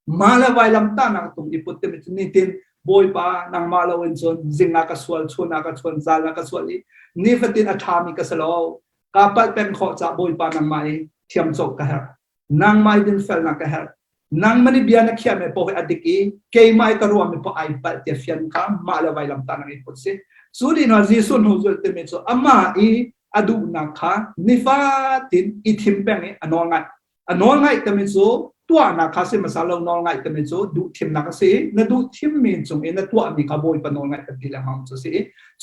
mah le vailam tahnak tung i put timi cu nitin Bawipa nangmah lo in cun zing ah ka sual chun ah ka chuan zal ah ka sual i nifatin a ṭhami ka si lo ka palh peng khawh ca Bawipa nangmah i thiam cawk ka herh nangmah i dinfelnak ka herh nangmah nih bia na khiahmi paoh hi a dik i keimah i ka ruahmi paoh ai palh tiah fian kha mah le vailam tah nak i put si cu dih hnuah Jesuh hnu zulh timi cu amah i a duhnak kha nifatin i thim peng i a nawl ngaih a nawl ngaih timi cu tuahnak kha si hmasa lo nawl ngaih timi cu duh thimnak a si na duh thimmi cung i na tuahmi kha Bawipa nawl ngaih kan ti lengmang cu si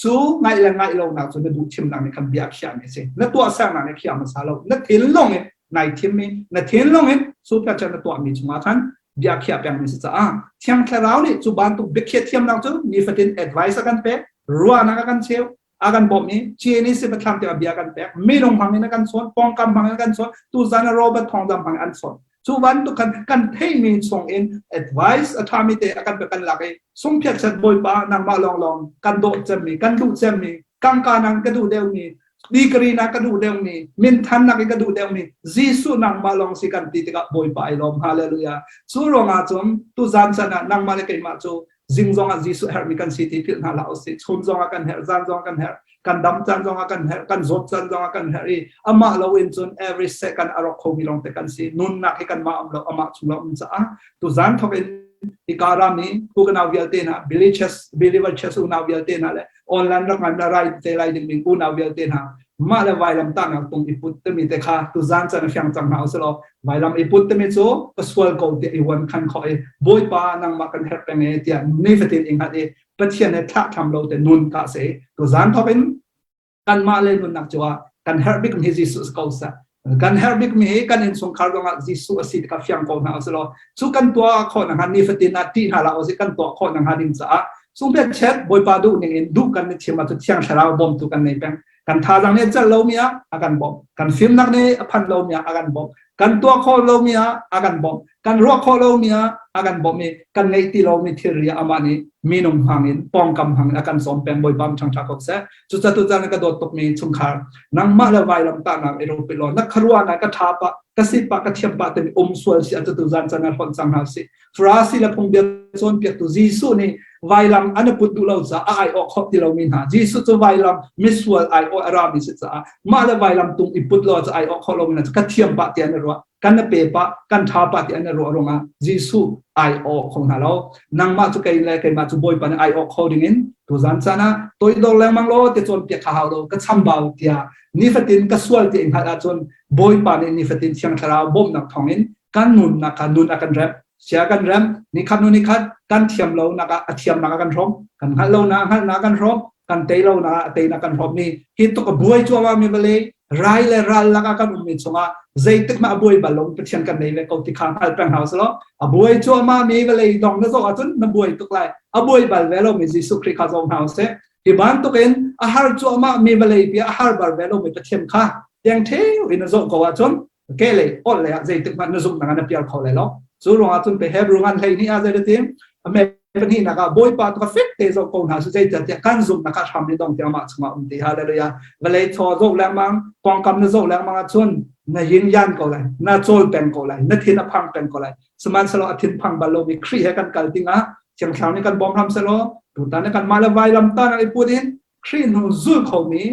cu ngaih le ngaih lonak cu na duh thimnak nih khan bia khiahmi a si na tuahsernak nih khiah hmasa lo na thinlung in nai thimmi na thinlung in super chan na tuahmi chungah khan bia khiah pengmi si caah Thiang Thlarau nih cu bantuk biakhiah thiamnak cu nifatin advice a kan pek ruahnak a kan cheu a kan bawmh i CNC pathlam tiang bia kan pek minung hmang in a kan chawn pawngkam hmang in a kan chawn tuzan a Robert Thawngdam hmang in an chawn cu bantuk khan kan theihmi chung in advice a ṭhami te a kan pek kan lak i sungphiat chat bawipa nangmah lawnglawng kan dawh cemmi kan duh cemmi kangka nang ka duh deuhmi degree na ka duh deuhmi minthannak in ka duh deuhmi Jesuh nangmah lawng si kan ti tikah Bawipa ai lawm hallelujah cu ruangah cun tuzan chan ah nangmah le keimah cu zing zongah Jesuh herhmi kan si ti philh hna hlah usih chun zongah kan herh zan zongah kan herh kan dam caan zongah kan herh kan zawt caan zongah kan herh i amah lo in cun every second a rawk khomi lawng te kan si nunnak hi kanmah um lo amah chung lo um caah tuzan thok in hika rami u ka nau vialte hna believer church unau vialte hna le online rak ngan la rai te lai ding ding unau vialte hna mah le vailam tahnak tung i put timi te kha tuzan chan a fiang cang hna usilo vailam i put timi cu ka sual ko ti i wan khan kho i bawipa nangmah kan herh peng e tiah nifatin i hngalh i pathian he thlah tham lo te nun ka se tuzan thok in kanmah le nunnak cu ah kan herh bik mi Jesuh ko sa Kan herh bikmi hi kan innchungkhar zongah Jesuh a si ti kha fiang ko hna usih cu kan tuah khawh nakhnga nifatin ah ṭih hna hlah usih kan tuah khawh nakhnga ding caah sungpet chet Bawipa duh ning in duh kan i thim ahcun Thiang Thlarau bawmtu kan nei peng. Kan thazaang nih a celh lomi ah a kan bawmh. Kan fimnak nih a phanh lomi ah a kan bawmh. Kan tuah khawh lomi ah a kan bawmh. Kan ruah khawh lomi ah a kan bawmh i kan ngeih ti lomi thilri ah amah nih minung hmang in pawngkam hmang in a kan sawm peng Bawipa ṭhangṭha ko seh. Cucaah tutan ka dawt tukmi chungkhar nangmah le vailam tahnak i rupi law na khuaruahnak ka ṭha pah ka si pah ka thiam pah timi um sual si atu tu zan can ah hlonh cang hna sih. Farasi le phungbia cawnpiaktu Jesuh nih vailam an i put duh lo caah a aiawh khawh ti lomi hna Jesuh cu vailam misual aiawh a rami si caah mah le vailam tung i put lo cu aiawh khawh lomi hna cu ka thiam pah ti an i ruah kan na pe pah kan ṭha pah ti an i ruah ruangah Jesuh aiawh kho hna lo nangmah cu kei le keimah cu Bawipa nih aiawh kho dingin tuzan caan ah toidor lengmang law te cawnpiak kha hau lo ka chambau tiah nifatin ka sual ti i hngalh ahcun Bawipa nih nifatin Thiang Thlarau bawmhnak thawngin kan nunnak kha nun a kan remh sia kan remh nikhat hnu nikhat kan thiam lo nak ah a thiamnak a kan hrawm kan hngalh lo nak hngalhnak kan hrawm kan tei lo nak ah a teinak kan hrawm mi hi tuk a buai cuahmah mi vawlei rai le ral lakah kan ummi chungah zeitik mah a buai bal lo Pathian kan nei ve ko ti kha hngal peng hau selaw a buai cuahmah mi vawlei dong na zoh ahcun na buai tuk lai a buai bal ve lo mi Jesuh Khrih kha zoh hna usih hi bantukin a har cuahmah mi vawlei bia a har bar ve lo mi Pathian kha tiang theu in a zoh ko ahcun ke lei ol lei ah zeitik hmanh na zumh na pial kho lai lo cu ruangah cun pe Hebrew ngan hlei ni ah zei tim ame pahnih nak ah bawipa tu ka fek te zo ko hna su zei tiah kan zumh nak hram ni dong tiang mah chungah um ti hallelujah vawlei thaw zo lengmang pawngkam na zo lengmang ahcun na yin yan ko lai na chawl peng ko lai na thin a phang peng ko lai sihmanhsehlaw a thin phang bal lomi Khrih he kan kal dingah Thiang Thlarau nih kan bawm hram selaw tutan kan mah le vailam ta na i put in Khrih hnu zul khomi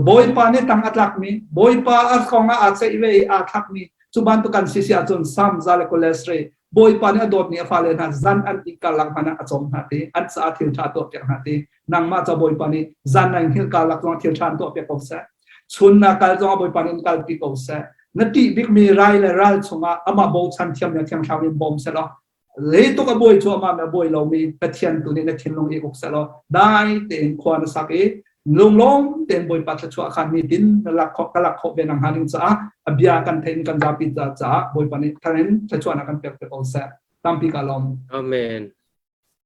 Bawipa nih tang a tlakmi Bawipa a kong ah aa ceih ve i aa thlakmi cu bantuk kan si si ahcun Sam za le cholesterol Bawipa nih a dawtmi a fale hna zan an i karlak hmanh ah a cawm hna ti an caah thil ṭha tuah piak hna ti nangmah ca Bawipa nih zan nan hngilh karlak zong thil ṭha an tuah piak ko seh chun na kal zong ah Bawipa nih in kalpi ko seh na ṭih bikmi rai le ral chungah amah bochan thiam le thiang thlarau in bawm seh law Leituk a buai cuahmah mi a buai lomi Pathian tu nih na thinlung i uk sehlaw dai tein khua na sak i lunglawm tein Bawipa thluachuah khan nitin na lak khawh ka lak khawh ve nang hnga ding caah a bia kan theih in kan zapi caah Bawipa nih thar in thluachuahnak kan pek te ko seh. Tampi ka lawm. Amen.